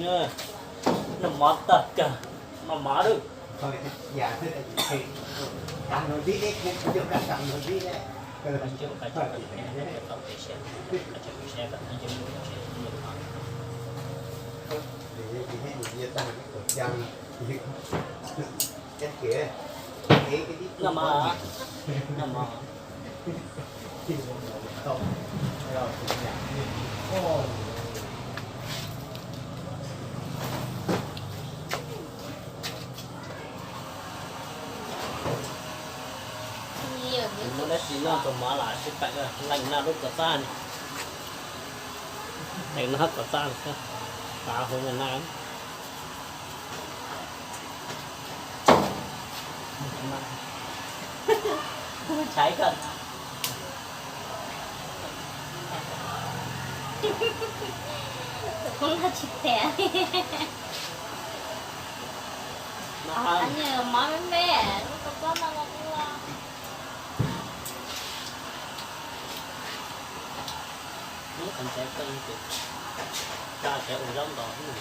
Noj mov tag kawg, noj mov lawm. Noj mov, noj mov. Muaj dab tsi noj tau mov los sib pab leej noj lub kua txob ne. Leej noj kua txob xwb, pab hu noj. Kuv ntshai koj. Kuv noj tsis tiav. Mov me me, lub kua txob no los kuv los. Hnub qhov ntxhais koj ces tsa cov ua zaub ntos hnub.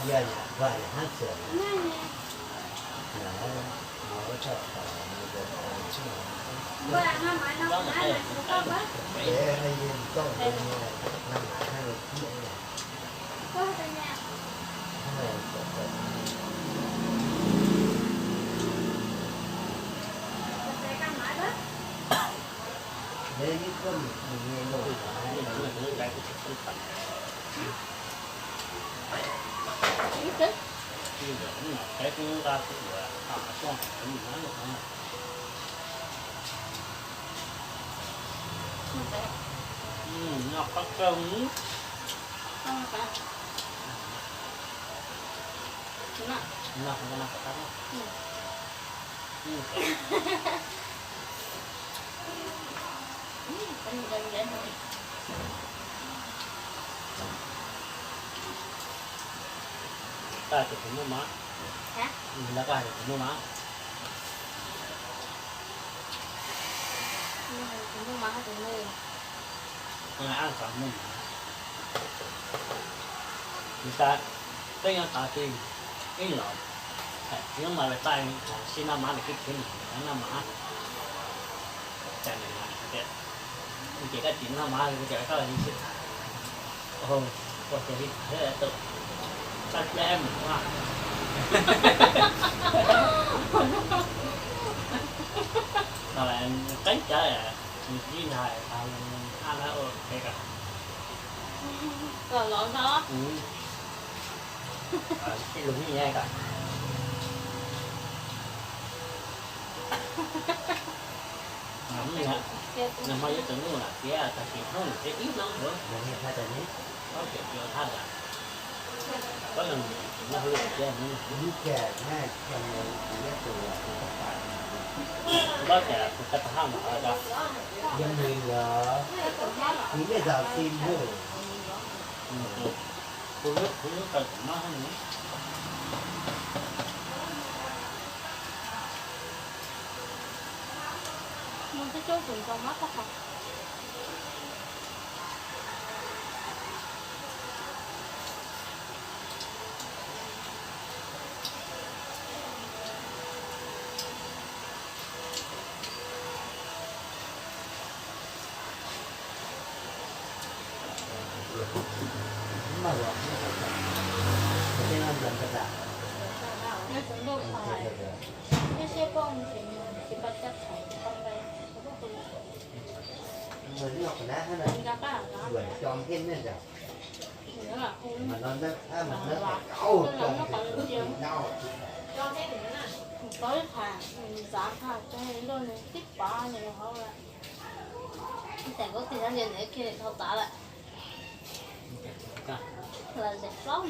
Yog vaj hab xwm. Noj qab kawg. Koj hais tias kuv muaj mov. Koj hais tias kuv muaj mov. Kuv muaj mov. Kuv muaj mov. Kuv tas, peb nyob tod twb ib los, tsis nyob mas lawv paj sib noj mov, nws twb khiav mus noj mov. Cas nws hais tias, ces koj tsis noj mov, kuv ces koj sib tham. Ua ces li tham tau, koj dab mus no. Qeeb cawv, nws tsis hais, a, ua ke kom los no. Tij lus nyob kom nag hmo yuav tsaus ntuj lawm thiab, tag kis hnub nws thiab ib hnub ntawd, ob tseem ua thaj lawm. Koj leej noj hauv lwm tiag, npab cas kuv tau tag haj mas ko. Yog nws los, nws yeej zam txim mus. Kuv lub, kuv lub kawm tus mob hab nws. Mus coob coob tus ntxhais mob tag haj. Nyob tsis ntuj pais, nyob siab poj tsis nyob tsis paj cab thaiv tsis paj nqaij. Tau ib qhas ntxav qhas tso luaj nws tib pav nws hauv lawm. Ib tag kub tig sab ntiag ntawd kiag dhau tav lawm. Los zem plaub.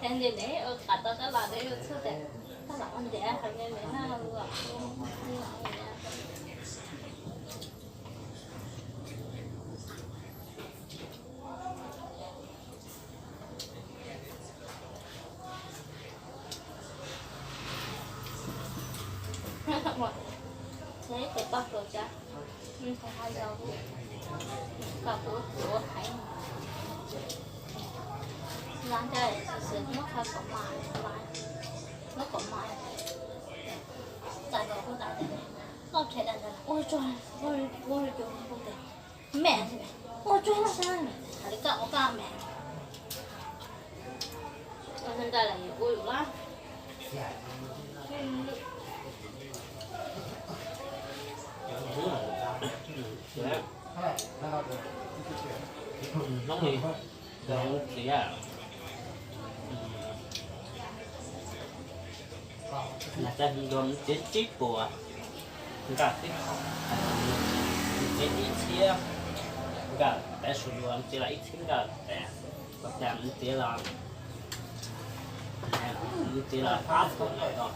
Sab ntiag ntawd ua qas tau sab los ntawd yuav txhub tias sab los ua ntiav hauv ntiag ntawd na. Ib tes poj hluas cas, ib tes ha yau, kom kuv ua heev. Laj ntawd sis muab qhov kom mas, muab kom mas, txais kom kuv tas, loj rhe tas ntawd ua tsuag, ua tsuag ua tsuag ua tsuag. Mem, ua tsuag loj sab, hais li koj ua koj mem. Ua ntawd lawm yuav ua yus lab. Hnub ni, txiv, nag tag nrho txiav tsib puas, nkawd tib, txiav ib txhiab, nkawd peb su dua txiav los ib txhiab nkawd pem, txiav los, txiav los pab txhua ntawm rau rau nkawd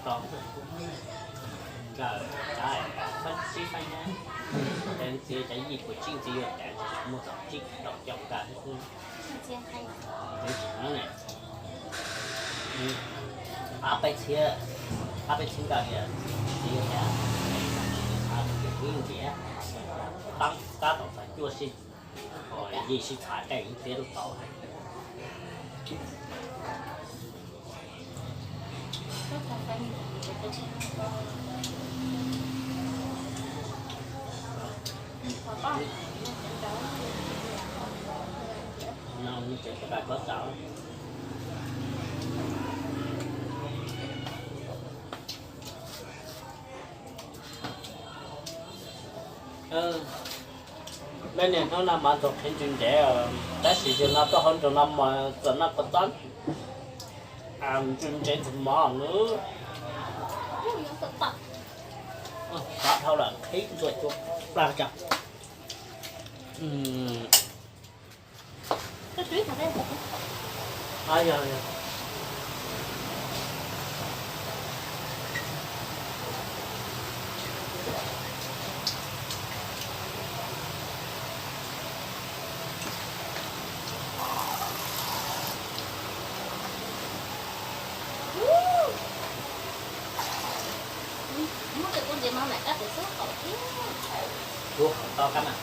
cov fab tsib fab nyab, txiav cov yim puas tsib txiav yuav tas tsis muaj txog tsib rau cov nkawd xwb. Ob peb txhiab, ob peb txhiab nkawd txiav yuav tas, ib ntxiav, tab tom txog cuaj sij, yim sij txhais tej txiav lub tau. Mej niam hnub no mas ntxuag qhwv ntsws ntsev, tab sis yog no tuaj hauv nroog no mas txawm noj kua txob ntsws ntsev ntxuag mov nws qab dhau lawm qhib ntxuag cuag plag cas. Muab tus kua ntses mas mam kab tes xub qaum thiab. Kuv qhov tau kab mas.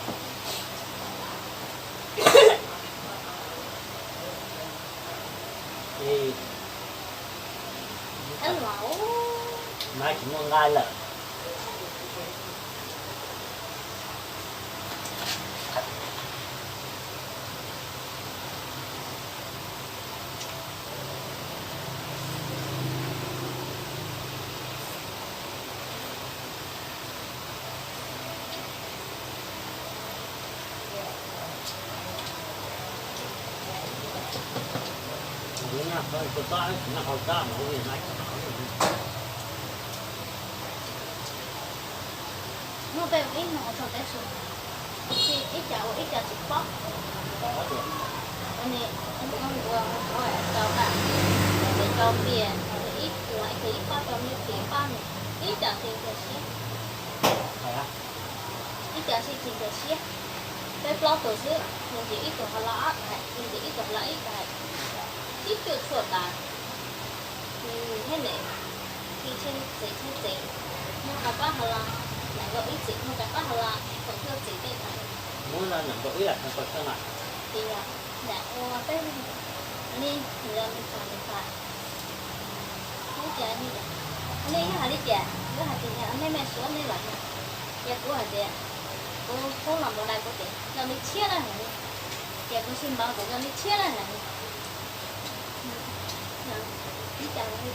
Mas tsis muaj nqaij lawm. Muaj peb ib no txog peb su, ib co ua ib co tsis paub. Ua ni, ua ua rau kam, tes rau npias, ib tug ib tug ib pab rau me tes pab nws, ib co tsis nkag siab. Ib co tsis nkag siab. Peb plaub tug xwb, nws ntim ib tug ho los ob daim, nws ntim ib tug ho los ib daim, ib cuaj tshuaj tas. Nws thiab nws, txim txim, muaj qab ho los, nees nkaum ib txim muaj qab ho los, thaum twg txim tej ntawd. Muab no nees nkaum ib los thaum twg mas. Ces yog, nram ua peb, li, nws los nws tham nws tham. Ib co, nej yog hais li cas, yog hais tias nej me suav nej los yog, ces kuv hais tias, kuv pub los npaum dais kuv tias yog li tshiab na, ces kuv sib npav kuv yog li tshiab na. Ib co li.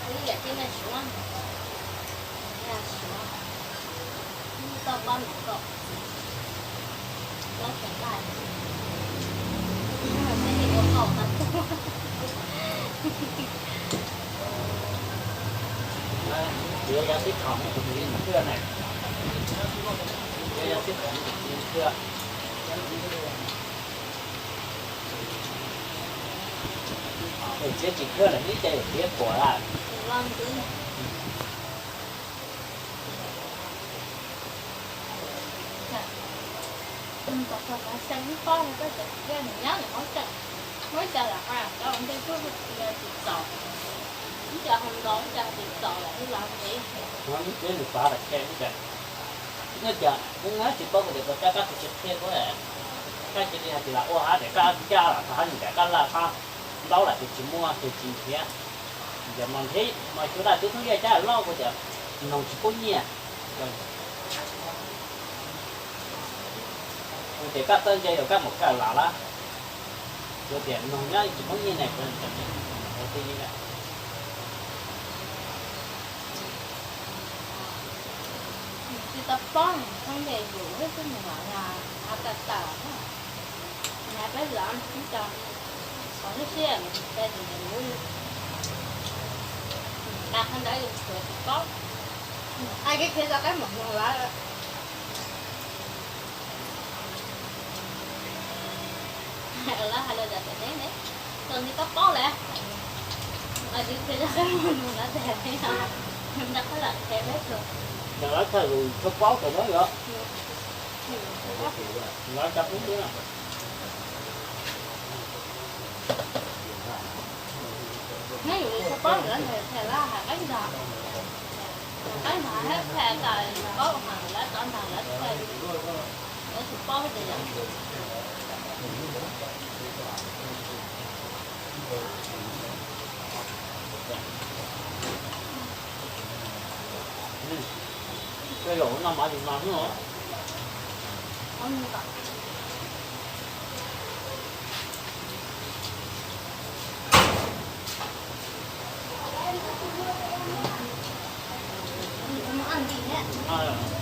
Ib yam tib neeg Suav, Suav, tau pab mus kom, pab tseem laj, peb ua qaum tag. Yuav yog sib tham tus twg thiab na, yuav yog sib tham tus twg thiab. Tus txiav tsis khwb lawm ib ce yus txiav puas lawm. Kom txog xeev pob no koj tseem thiaj nws nyob nws muab tseem, muab ib co lam qab cov ntej tub tsis txaus, ib co ho ntau ib co tsis txaus lawm los ntxiv. Muab ib txwv nws xav lawm ces ib co, nyob cas kuv nyob tsis paub kuv tias puas cab kab tus tsis qhia kuv, kab cia li hais tias lam ua hab tias kab cab lam txog hab nws tias kab laj qab ntaub lam tias tsis muaj tus tsis nrhiav. Ces mas nrhiav mas xyov daj tub tub yaj cab loj kuv tias noog tsis pub nyiaj. Kuv tias kab txawj ntse yog kab mus kawm lam lab, kuv tias noog nyob tsis pub nyiaj ne, kuv tias tsis tau paub, txhob ntes yus xwb, nws lam tawm tawm na. Nws hais peb lov ib co, qhov lub siab mus tsis tau tus ntawd, tas qhov ntawd yus tsuas tsis paub. Ai, keb khiav rov qab mus noog lawv. Lawv hais los yog tias neb ne, txog neb koj paub lawm, es khiav rov qab mus noog lawv tias neb, rov qab lam qhia peb tug. Yog lawv txhaj lus tsis paub tau na yom. Lawv cov kub xwb na. Neb yus tsis paub lawm ces lawv hais qaib ntag, qaib ntag thiab txhais tas paub mas lawv tov ntag lawv txhais, lawv tsis paub tias yog. Tej zaum no mas yus mas hnub no